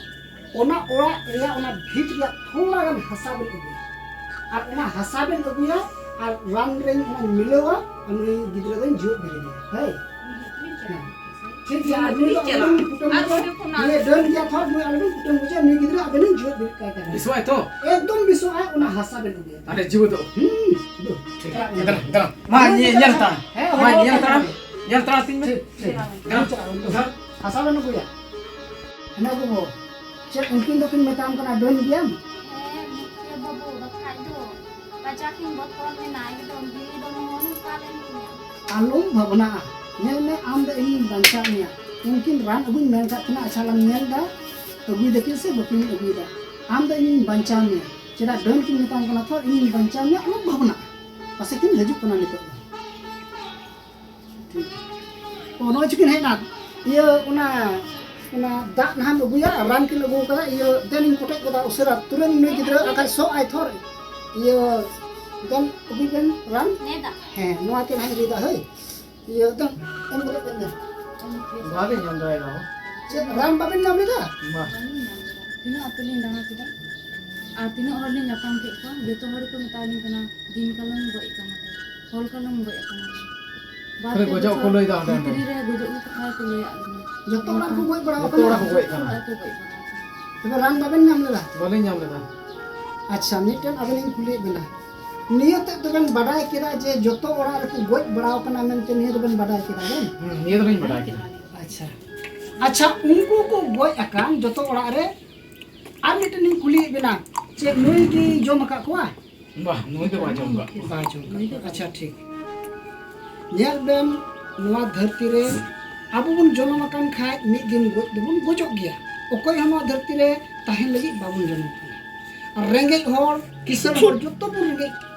ᱚᱱᱟ ᱚᱲᱟᱜ ᱨᱮᱭᱟᱜ ᱚᱱᱟ ᱵᱷᱤᱛ ᱨᱮᱭᱟᱜ ᱛᱷᱚᱲᱟ ᱜᱟᱱ ᱦᱟᱥᱟ ᱵᱮᱱ ᱟᱹᱜᱩᱭᱟ᱾ ᱟᱨ ᱚᱱᱟ ᱦᱟᱥᱟ ᱵᱮᱱ ᱟᱹᱜᱩᱭᱟ ᱟᱨ ᱨᱟᱱ ᱨᱮᱧ ᱚᱱᱟᱧ ᱢᱤᱞᱟᱹᱣᱟ ᱟᱨ ᱩᱱᱤ ᱜᱤᱫᱽᱨᱟᱹ ᱫᱚᱧ ᱡᱤᱣᱮᱫ ᱵᱮᱨᱮᱫᱮᱭᱟ᱾ ᱦᱳᱭ᱾ ᱦᱮᱸ᱾ ᱴᱷᱤᱠ ᱜᱮᱭᱟ, ᱟᱨ ᱱᱩᱭ ᱫᱚ ᱟᱞᱚᱵᱮᱱ ᱠᱩᱴᱟᱹᱢ ᱜᱚᱡᱮᱭᱟ᱾ ᱱᱩᱭ ᱰᱟᱹᱱ ᱜᱮᱭᱟ ᱛᱷᱚᱨ, ᱱᱩᱭ ᱟᱞᱚᱵᱮᱱ ᱠᱩᱴᱟᱹᱢ ᱜᱚᱡᱮᱭᱟ, ᱱᱩᱭ ᱜᱤᱫᱽᱨᱟᱹ ᱟᱵᱮᱱ ᱞᱤᱧ ᱡᱤᱣᱮᱫ ᱵᱮᱨᱮᱫ ᱠᱟᱭ ᱠᱟᱱᱟ᱾ ᱵᱮᱥᱚᱜ ᱟᱭ ᱛᱚ? ᱮᱠᱫᱚᱢ ᱵᱮᱥᱚᱜ ᱟᱭ, ᱚᱱᱟ ᱦᱟᱥᱟ ᱵᱮᱱ ᱟᱹᱜᱩᱭᱟ᱾ ᱟᱨᱮ ᱡᱤᱣᱮᱫᱚᱜ᱾ ᱦᱩᱸ, ᱫᱩ᱾ ᱴᱷᱤᱠ᱾ ᱫᱟᱸᱲᱟ, ᱫᱟᱸᱲᱟ᱾ ᱢᱟ, ᱦᱳᱭ, ᱧᱮ-, ᱧᱮᱞ ᱦᱟᱛᱟᱲ᱾ ᱦᱮᱸ, ᱢᱟ, ᱦᱳᱭ, ᱧᱮᱞ ᱦᱳᱭ, ᱦᱟᱛᱟᱲ᱾ ᱦᱳᱭ᱾ ᱧᱮᱞ ᱦᱟᱛᱟᱲ ᱛᱤᱧ ᱢᱮ᱾ ᱴᱷᱤᱠ, ᱴᱷᱤᱠ᱾ ᱫᱟᱸᱲᱟ, ᱫᱟᱸᱲᱟ᱾ ᱦᱟᱥᱟ ᱵᱮᱱ ᱟᱹᱜᱩᱭᱟ᱾ ᱦᱮᱸ ᱜᱚᱜᱚ, ᱪᱮᱫ ᱩᱱᱠᱤᱱ ᱫᱚᱠᱤᱱ ᱢᱮᱛᱟᱢ ᱠᱟᱱᱟ ᱰᱟᱹᱱ ᱜᱮᱭᱟᱢ? ᱦᱮᱸ, ᱢᱩᱠᱷᱤᱭᱟᱹ ᱵᱟᱹᱵᱩ, ᱵᱟᱠᱷᱟᱡ ᱫᱚ ᱠᱟᱡᱟᱠ ᱤᱧ ᱵᱚᱛᱚᱨ ᱞᱮᱱᱟ, ᱮᱠᱫᱚᱢ ᱡᱤᱣᱤ ᱫᱚ ᱱᱚᱣᱟ ᱱᱚᱝᱠᱟ ᱞᱮᱱ ᱛᱤᱧᱟ᱾ ᱟᱞᱚᱢ ᱵᱷᱟᱵᱽᱱᱟᱜᱼᱟ, ᱧᱮᱞ ᱢᱮ, ᱟᱢ ᱫᱚ ᱤᱧᱤᱧ ᱵᱟᱧᱪᱟᱣ ᱢᱮᱭᱟ᱾ ᱩᱱᱠᱤᱱ ᱨᱟᱱ ᱟᱹᱜᱩᱧ ᱢᱮᱱ ᱠᱟᱜ ᱠᱤᱱᱟ, ᱟᱪᱪᱷᱟ, ᱞᱟᱝ ᱧᱮᱞ ᱫᱟ, ᱟᱹᱜᱩᱭ ᱫᱟᱠᱤᱱ ᱥᱮ ᱵᱟᱹᱠᱤᱱ ᱟᱹᱜᱩᱭᱮᱫᱟ, ᱟᱢ ᱫᱚ ᱤᱧᱤᱧ ᱵᱟᱧᱪᱟᱣ ᱢᱮᱭᱟ᱾ ᱪᱮᱫᱟᱜ ᱰᱟᱹᱱ ᱠᱤᱱ ᱢᱮᱛᱟᱢ ᱠᱟᱱᱟ ᱛᱚ, ᱤᱧᱤᱧ ᱵᱟᱧᱪᱟᱣ ᱢᱮᱭᱟ, ᱟᱞᱚᱢ ᱵᱷᱟᱵᱽᱱᱟᱜᱼᱟ, ᱯᱟᱥᱮ ᱠᱤᱱ ᱦᱤᱡᱩᱜ ᱠᱟᱱᱟ ᱱᱤᱛᱚᱜ ᱫᱚ᱾ ᱴᱷᱤᱠ᱾ ᱚ, ᱱᱚᱜᱼᱚᱭ ᱪᱤᱠᱤᱱ ᱦᱮᱡ ᱮᱱᱟ᱾ ᱤᱭᱟᱹ, ᱚᱱᱟ, ᱚᱱᱟ ᱫᱟᱜ ᱱᱟᱦᱟᱜ ᱮᱢ ᱟᱹᱜᱩᱭᱟ, ᱨᱟᱱ ᱠᱤᱱ ᱟᱹᱜᱩ ᱠᱟᱫᱟ, ᱤᱭᱟᱹ, ᱫᱮᱱᱤᱧ ᱠᱚᱴᱮᱡ ᱜᱚᱫᱟ ᱩᱥᱟᱹᱨᱟ, ᱛᱩᱨᱟᱹᱱ ᱱᱩᱭ ᱜᱤᱫᱽᱨᱟᱹ ᱟᱨ ᱵᱟᱠᱷᱟᱡ ᱥᱚᱜ ᱟᱭ ᱛᱷᱚᱨ᱾ ᱤᱭᱟᱹ, ᱫᱮᱱ ᱟᱹᱜᱩᱭ ᱵᱮᱱ ᱨᱟᱱ᱾ ᱱᱮ ᱫᱟᱜ᱾ ᱦᱮᱸ, ᱱᱚᱣᱟ ᱛᱮ ᱱᱟᱦᱟᱜ ᱤᱧ ᱨᱤᱫᱟ, ᱦᱳᱭ᱾ ᱤᱭᱟᱹ, ᱫᱮᱱ, ᱮᱢ ᱜᱚᱫ ᱵᱮᱱ ᱫᱮᱱ᱾ ᱵᱟᱞᱤᱧ ᱧᱟᱢ ᱫᱟᱲᱮᱭᱟᱫᱟ᱾ ᱪᱮᱫ, ᱨᱟᱱ ᱵᱟᱵᱮᱱ ᱧᱟᱢ ᱞᱮᱫᱟ? ᱵᱟ᱾ ᱵᱟᱹᱞᱤᱧ ᱧᱟᱢ ᱞᱮᱫᱟ᱾ ᱛᱤᱱᱟᱹᱜ ᱟᱹᱛᱩ ᱞᱤᱧ ᱫᱟᱬᱟ ᱠᱮᱫᱟ ᱟᱨ ᱛᱤᱱᱟᱹᱜ ᱦᱚᱲ ᱞᱤᱧ ᱧᱟᱯᱟᱢ ᱠᱮᱫ ᱠᱚᱣᱟ, ᱡᱚᱛᱚ ᱦᱚᱲ ᱜᱮᱠᱚ ᱢᱮᱛᱟᱣᱟᱞᱤᱧ ᱠᱟᱱᱟ, ᱫᱤᱱ ᱠᱟᱞᱚᱢ ᱜᱚᱡ ᱟᱠᱟᱱᱟ ᱠᱚ, ᱦᱚᱞ ᱠᱟᱞᱚᱢ ᱜᱚᱡ ᱟᱠᱟᱱᱟ ᱠᱚ᱾ ᱵᱟᱨ ᱠᱷᱟᱹᱞᱤ ᱯᱮ ᱜᱚᱡᱚᱜ ᱠᱚ ᱵᱚᱪᱷᱚᱨ ᱞᱟᱹᱭᱫᱟ ᱚᱸᱰᱮ ᱚᱸᱰᱮ᱾ ᱵᱷᱤᱛᱨᱤ ᱨᱮ ᱜᱚᱡᱚᱜ ᱠᱚ ᱠᱟᱛᱷᱟ ᱠᱚ ᱞᱟᱹᱭᱟᱫ ᱞᱤᱧᱟ᱾ ᱡᱚᱛᱚ ᱚᱲᱟᱜ ᱠᱚ ᱜᱚᱡ ᱵᱟᱲᱟ ᱡᱚᱛᱚ ᱟᱠᱟᱱᱟ? ᱚᱲᱟᱜ ᱠᱚ ᱜᱚᱡ ᱟᱠᱟᱱᱟ᱾ ᱡᱚᱛᱚ ᱚᱲᱟᱜ ᱠᱚ ᱜᱚᱡ ᱵᱟᱲᱟ ᱟᱠᱟᱱᱟ᱾ ᱛᱚᱵᱮ ᱨᱟᱱ ᱵᱟᱵᱮᱱ ᱧᱟᱢ ᱞᱮᱫᱟ? ᱵᱟᱹᱞᱤᱧ ᱧᱟᱢ ᱞᱮᱫᱟ᱾ ᱟᱪᱪᱷᱟ, ᱢᱤᱫᱴᱮᱱ ᱟᱵᱮᱱ ᱞᱤᱧ ᱠᱩᱞᱤᱭᱮᱫ ᱵᱮᱱᱟ, ᱱᱤᱭᱟᱹ ᱛᱮᱫ ᱫᱚᱵᱮᱱ ᱵᱟᱰᱟᱭ ᱠᱮᱫᱟ ᱡᱮ ᱡᱚᱛᱚ ᱚᱲᱟᱜ ᱨᱮᱠᱚ ᱜᱚᱡ ᱵᱟᱲᱟᱣ ᱠᱟᱱᱟ ᱢᱮᱱᱛᱮ, ᱱᱤᱭᱟᱹ ᱫᱚᱵᱮᱱ ᱵᱟᱰᱟᱭ ᱠᱮᱫᱟ ᱵᱮᱱ? ᱦᱩᱸ, ᱱᱤᱭᱟᱹ ᱫᱚᱞᱤᱧ ᱵᱟᱰᱟᱭ ᱠᱮᱫᱟ᱾ ᱟᱪᱪᱷᱟ, ᱟᱪᱪᱷᱟ, ᱩᱱᱠᱩ ᱠᱚ ᱜᱚᱡ ᱟᱠᱟᱱ ᱡᱚᱛᱚ ᱚᱲᱟᱜ ᱨᱮ, ᱟᱨ ᱢᱤᱫᱴᱮᱱ ᱞᱤᱧ ᱠᱩᱞᱤᱭᱮᱫ ᱵᱮᱱᱟ, ᱪᱮᱫ ᱱᱩᱭ ᱜᱮ ᱡᱚᱢ ᱟᱠᱟᱫ ᱠᱚᱣᱟ? ᱵᱟᱦ, ᱱᱩᱭ ᱫᱚ ᱵᱟᱭ ᱡᱚᱢ ᱠᱟᱜ᱾ ᱵᱟᱭ ᱡᱚᱢ ᱠᱟᱜ᱾ ᱟᱪᱪᱷᱟ, ᱴᱷᱤᱠ᱾ ᱧᱮᱞ ᱵᱮᱱ, ᱱᱚᱣᱟ ᱫᱷᱟᱹᱨᱛᱤ ᱨᱮ ᱟᱵᱚ ᱵᱚᱱ ᱡᱚᱱᱚᱢ ᱟᱠᱟᱱ ᱠᱷᱟᱡ ᱢᱤᱫ ᱫᱤᱱ ᱜᱚᱡ ᱫᱚᱵᱚᱱ ᱜᱚᱡᱚᱜ ᱜᱮᱭᱟ᱾ ᱚᱠᱚᱭ ᱦᱚᱸ ᱱᱚᱣᱟ ᱫᱷᱟᱹᱨᱛᱤ ᱨᱮ ᱛᱟᱦᱮᱱ ᱞᱟᱹᱜᱤᱫ ᱵᱟᱵᱚᱱ ᱡᱚᱱᱚᱢ ᱠᱟᱱᱟ᱾ ᱟᱨ ᱨᱮᱸᱜᱮᱡ ᱦᱚᱲ, ᱠᱤᱥᱟᱹᱬ ᱦᱚᱲ, ᱡᱚᱛᱚ ᱵᱚᱱ ᱨᱮᱸᱜᱮᱡ,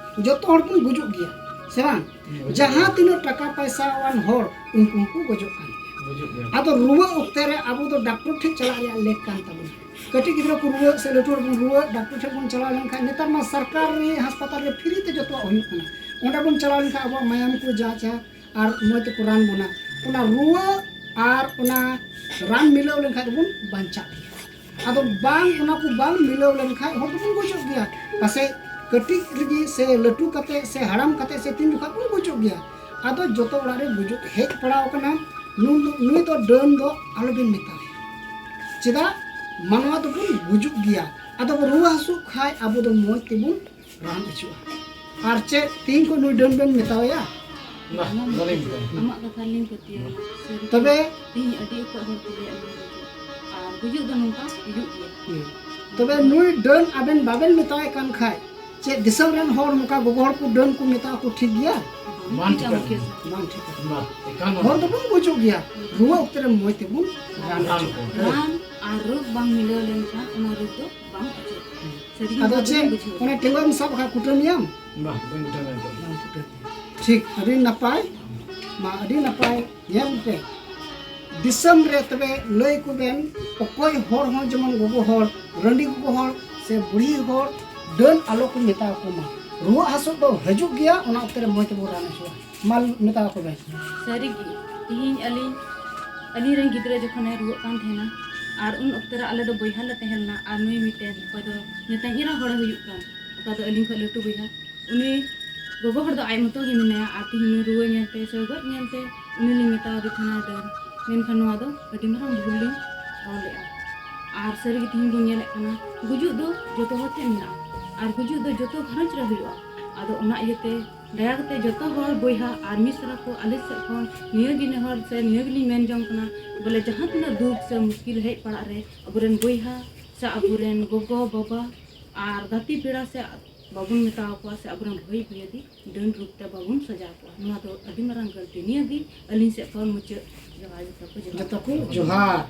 ᱡᱚᱛᱚ ᱦᱚᱲ ᱵᱚᱱ ᱜᱩᱡᱩᱜ ᱜᱮᱭᱟ, ᱥᱮ ᱵᱟᱝ? ᱦᱩᱸ, ᱜᱩᱡᱩᱜ ᱡᱟᱦᱟᱸ ᱜᱮᱭᱟ᱾ ᱛᱤᱱᱟᱹᱜ ᱴᱟᱠᱟ ᱯᱟᱭᱥᱟ ᱟᱱ ᱦᱚᱲ, ᱩᱱᱠᱩ ᱦᱚᱸᱠᱚ ᱜᱚᱡᱚᱜ ᱠᱟᱱ ᱜᱮᱭᱟ᱾ ᱜᱩᱡᱩᱜ ᱜᱮᱭᱟ᱾ ᱟᱫᱚ ᱨᱩᱣᱟᱹ ᱚᱠᱛᱮ ᱨᱮ ᱟᱵᱚ ᱫᱚ ᱰᱟᱠᱛᱚᱨ ᱴᱷᱮᱱ ᱪᱟᱞᱟᱜ ᱨᱮᱭᱟᱜ ᱞᱮᱠ ᱠᱟᱱ ᱛᱟᱵᱚᱱᱟ᱾ ᱠᱟᱹᱴᱤᱡ ᱜᱤᱫᱽᱨᱟᱹ ᱠᱚ ᱨᱩᱣᱟᱹᱜ ᱥᱮ ᱞᱟᱹᱴᱩ ᱦᱚᱲ ᱵᱚᱱ ᱨᱩᱣᱟᱹᱜ, ᱰᱟᱠᱛᱚᱨ ᱴᱷᱮᱱ ᱵᱚᱱ ᱪᱟᱞᱟᱣ ᱞᱮᱱᱠᱷᱟᱱ, ᱱᱮᱛᱟᱨ ᱢᱟ ᱥᱚᱨᱠᱟᱨᱤ ᱦᱟᱥᱯᱟᱛᱟᱞ ᱨᱮ ᱯᱷᱨᱤ ᱛᱮ ᱡᱚᱛᱚᱣᱟᱜ ᱦᱩᱭᱩᱜ ᱠᱟᱱᱟ᱾ ᱚᱸᱰᱮ ᱵᱚᱱ ᱪᱟᱞᱟᱣ ᱞᱮᱱᱠᱷᱟᱱ ᱟᱵᱚᱣᱟᱜ ᱢᱟᱭᱟᱢ ᱠᱚ ᱡᱟᱸᱪᱟ ᱟᱨ ᱢᱚᱡᱽ ᱛᱮᱠᱚ ᱨᱟᱱ ᱵᱚᱱᱟ᱾ ᱚᱱᱟ ᱨᱩᱣᱟᱹ ᱟᱨ ᱚᱱᱟ ᱨᱟᱱ ᱢᱤᱞᱟᱹᱣ ᱞᱮᱱᱠᱷᱟᱱ ᱫᱚᱵᱚᱱ ᱵᱟᱧᱪᱟᱜ ᱜᱮᱭᱟ᱾ ᱟᱫᱚ ᱵᱟᱝ, ᱚᱱᱟ ᱠᱚ ᱵᱟᱝ ᱢᱤᱞᱟᱹᱣ ᱞᱮᱱᱠᱷᱟᱱ ᱦᱚᱲ ᱫᱚᱵᱚᱱ ᱜᱩᱡᱩᱜ ᱜᱮᱭᱟ᱾ ᱯᱟᱥᱮᱡ ᱠᱟᱹᱴᱤᱡ ᱨᱮᱜᱮ ᱥᱮ ᱞᱟᱹᱴᱩ ᱠᱟᱛᱮ ᱥᱮ ᱦᱟᱲᱟᱢ ᱠᱟᱛᱮ ᱥᱮ ᱛᱤᱱ ᱡᱚᱠᱷᱚᱱ ᱵᱚᱱ ᱜᱩᱡᱩᱜ ᱜᱮᱭᱟ᱾ ᱟᱫᱚ ᱡᱚᱛᱚ ᱚᱲᱟᱜ ᱨᱮ ᱜᱩᱡᱩᱜ ᱦᱮᱡ ᱯᱟᱲᱟᱣ ᱟᱠᱟᱱᱟ᱾ ᱱᱩᱭ ᱫᱚ, ᱱᱩᱭ ᱫᱚ ᱰᱟᱹᱱ ᱫᱚ ᱟᱞᱚᱵᱮᱱ ᱢᱮᱛᱟᱣᱟᱭᱟ᱾ ᱪᱮᱫᱟᱜ? ᱢᱟᱱᱣᱟ ᱫᱚᱵᱚᱱ ᱜᱩᱡᱩᱜ ᱜᱮᱭᱟ᱾ ᱟᱫᱚ ᱵᱚ ᱨᱩᱣᱟᱹ ᱦᱟᱹᱥᱩᱜ ᱠᱷᱟᱡ ᱟᱵᱚ ᱫᱚ ᱢᱚᱡᱽ ᱛᱮᱵᱚᱱ ᱨᱟᱱ ᱦᱚᱪᱚᱜᱼᱟ᱾ ᱟᱨ ᱪᱮᱫ ᱛᱤᱦᱤᱧ ᱠᱷᱚᱱ ᱱᱩᱭ ᱰᱟᱹᱱ ᱵᱮᱱ ᱢᱮᱛᱟᱣᱟᱭᱟ? ᱵᱟᱦ, ᱵᱟᱹᱞᱤᱧ ᱢᱮᱛᱟᱭᱟ᱾ ᱟᱢᱟᱜ ᱠᱟᱛᱷᱟ ᱞᱤᱧ ᱯᱟᱹᱛᱭᱟᱹᱣᱟ᱾ ᱥᱟᱹᱨᱤ ᱛᱚᱵᱮ? ᱛᱤᱦᱤᱧ ᱟᱹᱰᱤ ᱚᱠᱚᱡ ᱦᱚᱲ ᱠᱚ ᱞᱟᱹᱭᱟ ᱱᱚᱣᱟ ᱜᱩᱡᱩᱜ᱾ ᱟᱨ ᱜᱩᱡᱩᱜ ᱫᱚ ᱱᱚᱝᱠᱟ ᱦᱩᱭᱩᱜ ᱜᱮᱭᱟ᱾ ᱦᱩᱸ᱾ ᱛᱚᱵᱮ ᱱᱩᱭ ᱰᱟᱹᱱ ᱟᱵᱮᱱ ᱵᱟᱵᱮᱱ ᱢᱮᱛᱟᱣᱟᱭ ᱠᱟᱱ ᱠᱷᱟᱡ, ᱪᱮᱫ ᱫᱤᱥᱚᱢ ᱨᱮᱱ ᱦᱚᱲ ᱱᱚᱝᱠᱟ ᱜᱚᱜᱚ ᱦᱚᱲ ᱠᱚ ᱰᱟᱹᱱ ᱠᱚ ᱢᱮᱛᱟ ᱠᱚ ᱴᱷᱤᱠ ᱜᱮᱭᱟ? ᱵᱟᱝ ᱴᱷᱤᱠᱟ᱾ ᱵᱟᱝ ᱴᱷᱤᱠᱟ᱾ ᱵᱟᱝ ᱴᱷᱤᱠᱟ᱾ ᱵᱟᱝ, ᱮᱠᱟᱞ ᱵᱟᱝ᱾ ᱦᱚᱲ ᱫᱚᱵᱚᱱ ᱜᱩᱡᱩᱜ ᱜᱮᱭᱟ, ᱨᱩᱣᱟᱹ ᱚᱠᱛᱮ ᱨᱮ ᱢᱚᱡᱽ ᱛᱮᱵᱚᱱ ᱨᱟᱱ ᱨᱟᱱ ᱦᱚᱪᱚᱜᱼᱟ᱾ ᱠᱚ᱾ ᱨᱟᱱ ᱟᱨ ᱨᱳᱜᱽ ᱵᱟᱝ ᱢᱤᱞᱟᱹᱣ ᱞᱮᱱᱠᱷᱟᱱ ᱚᱱᱟ ᱨᱳᱜᱽ ᱫᱚ ᱵᱟᱝ ᱚᱪᱚᱜᱼᱟ᱾ ᱥᱟᱹᱨᱤ ᱜᱮ ᱟᱫᱚ ᱱᱚᱣᱟ ᱪᱮᱫ, ᱫᱚᱞᱤᱧ ᱵᱩᱡᱷᱟᱹᱣ ᱚᱱᱟ ᱠᱮᱫᱟ᱾ ᱴᱮᱸᱜᱚᱡ ᱢᱮᱥᱟ ᱵᱟᱠᱷᱟᱡ ᱠᱩᱴᱟᱹᱢ ᱢᱮᱭᱟᱢ? ᱵᱟᱝ, ᱵᱟᱹᱧ ᱠᱩᱴᱟᱹᱢ ᱢᱮᱭᱟ᱾ ᱵᱟᱝ ᱠᱩᱴᱟᱹᱢ ᱢᱮᱭᱟ᱾ ᱴᱷᱤᱠ, ᱟᱹᱰᱤ ᱱᱟᱯᱟᱭ᱾ ᱢᱟ, ᱟᱹᱰᱤ ᱱᱟᱯᱟᱭ᱾ ᱧᱮᱞ ᱯᱮ, ᱫᱤᱥᱚᱢ ᱨᱮ ᱛᱚᱵᱮ ᱞᱟᱹᱭ ᱠᱚᱵᱮᱱ, ᱚᱠᱚᱭ ᱦᱚᱲ ᱦᱚᱸ ᱡᱮᱢᱚᱱ ᱜᱚᱜᱚ ᱦᱚᱲ, ᱨᱟᱺᱰᱤ ᱜᱚᱜᱚ ᱦᱚᱲ ᱥᱮ ᱵᱩᱲᱦᱤ ᱦᱚᱲ ᱰᱟᱹᱱ ᱟᱞᱚ ᱠᱚ ᱢᱮᱛᱟ ᱠᱚ ᱢᱟ᱾ ᱨᱩᱣᱟᱹᱜ ᱦᱟᱹᱥᱩᱜ ᱫᱚ ᱦᱤᱡᱩᱜ ᱜᱮᱭᱟ, ᱚᱱᱟ ᱚᱠᱛᱮ ᱨᱮ ᱢᱚᱡᱽ ᱛᱮᱵᱚᱱ ᱨᱟᱱ ᱦᱚᱪᱚᱜᱼᱟ᱾ ᱢᱟ ᱢᱮᱛᱟ ᱠᱚ ᱵᱮᱱ᱾ ᱥᱟᱹᱨᱤ ᱜᱮ, ᱛᱤᱦᱤᱧ ᱟᱹᱞᱤᱧ, ᱟᱹᱞᱤᱧ ᱨᱮᱱ ᱜᱤᱫᱽᱨᱟᱹ ᱡᱚᱠᱷᱚᱱᱮ ᱨᱩᱣᱟᱹᱜ ᱠᱟᱱ ᱛᱟᱦᱮᱱᱟ, ᱟᱨ ᱩᱱ ᱚᱠᱛᱮ ᱨᱮ ᱟᱞᱮ ᱫᱚ ᱵᱚᱭᱦᱟ ᱞᱮ ᱛᱟᱦᱮᱸ ᱞᱮᱱᱟ, ᱟᱨ ᱱᱩᱭ ᱢᱤᱫᱴᱮᱱ ᱚᱠᱚᱭ ᱫᱚ ᱱᱮᱛᱟᱧ ᱮᱨᱟ ᱦᱚᱲᱮ ᱦᱩᱭᱩᱜ ᱠᱟᱱ, ᱚᱠᱟ ᱫᱚ ᱟᱹᱞᱤᱧ ᱠᱷᱚᱱ ᱞᱟᱹᱴᱩ ᱵᱚᱭᱦᱟ, ᱩᱱᱤ ᱜᱚᱜᱚ ᱦᱚᱲ ᱫᱚ ᱟᱡ ᱢᱚᱛᱚ ᱜᱮ ᱢᱮᱱᱟᱭᱟ, ᱟᱨ ᱛᱤᱦᱤᱧ ᱱᱩᱭ ᱨᱩᱣᱟᱹ ᱧᱮᱞᱛᱮ ᱥᱮ ᱜᱚᱡ ᱧᱮᱞᱛᱮ ᱩᱱᱤ ᱞᱤᱧ ᱢᱮᱛᱟᱣᱟᱫᱮ ᱛᱟᱦᱮᱱᱟ ᱰᱟᱹᱱ, ᱢᱮᱱᱠᱷᱟᱱ ᱱᱚᱣᱟ ᱫᱚ ᱟᱹᱰᱤ ᱢᱟᱨᱟᱝ ᱵᱷᱩᱞ ᱞᱤᱧ ᱚᱞ ᱞᱮᱜᱼᱟ᱾ ᱟᱨ ᱥᱟᱹᱨᱤ ᱜᱮ ᱛᱤᱦᱤᱧ ᱵᱚᱱ ᱧᱮᱞᱮᱫ ᱠᱟᱱᱟ, ᱜᱩᱡᱩᱜ ᱫᱚ ᱡᱚᱛᱚ ᱦᱚᱲ ᱴᱷᱮᱱ ᱢᱮᱱᱟᱜᱼᱟ, ᱟᱨ ᱜᱩᱡᱩᱜ ᱫᱚ ᱡᱚᱛᱚ ᱜᱷᱟᱨᱚᱸᱡᱽ ᱨᱮ ᱦᱩᱭᱩᱜᱼᱟ᱾ ᱟᱫᱚ ᱚᱱᱟ ᱤᱭᱟᱹᱛᱮ ᱫᱟᱭᱟ ᱠᱟᱛᱮ ᱡᱚᱛᱚ ᱦᱚᱲ ᱵᱚᱭᱦᱟ ᱟᱨ ᱢᱤᱥᱨᱟ ᱠᱚ ᱟᱞᱮ ᱥᱮᱫ ᱠᱷᱚᱱ ᱱᱤᱭᱟᱹ ᱜᱮ ᱱᱮᱦᱚᱨ ᱥᱮ ᱱᱤᱭᱟᱹ ᱜᱮᱞᱤᱧ ᱢᱮᱱ ᱡᱚᱝ ᱠᱟᱱᱟ, ᱵᱚᱞᱮ ᱡᱟᱦᱟᱸ ᱛᱤᱱᱟᱹᱜ ᱫᱩᱠ ᱥᱮ ᱢᱩᱥᱠᱤᱞ ᱦᱮᱡ ᱯᱟᱲᱟᱜ ᱨᱮ ᱟᱵᱚᱨᱮᱱ ᱵᱚᱭᱦᱟ ᱥᱮ ᱟᱵᱚᱨᱮᱱ ᱜᱚᱜᱚ ᱵᱟᱵᱟ ᱟᱨ ᱜᱟᱛᱮ ᱯᱮᱲᱟ ᱥᱮ ᱵᱟᱵᱚᱱ ᱢᱮᱛᱟ ᱠᱚᱣᱟ ᱥᱮ ᱟᱵᱚᱨᱮᱱ ᱵᱷᱟᱹᱭ ᱵᱷᱟᱹᱭᱟᱹᱫᱤ ᱰᱟᱹᱱ ᱨᱩᱯ ᱛᱮ ᱵᱟᱵᱚᱱ ᱥᱟᱡᱟᱣ ᱠᱚᱣᱟ᱾ ᱱᱚᱣᱟ ᱫᱚ ᱟᱹᱰᱤ ᱢᱟᱨᱟᱝ ᱜᱟᱹᱞᱛᱤ᱾ ᱱᱤᱭᱟᱹ ᱜᱮ ᱟᱹᱞᱤᱧ ᱥᱮᱫ ᱠᱷᱚᱱ ᱢᱩᱪᱟᱹᱫ ᱡᱚᱦᱟᱨ ᱡᱚᱛᱚ ᱠᱚ ᱡᱚᱦᱟᱨ᱾ ᱡᱚᱛᱚ ᱠᱚ ᱡᱚᱦᱟᱨ᱾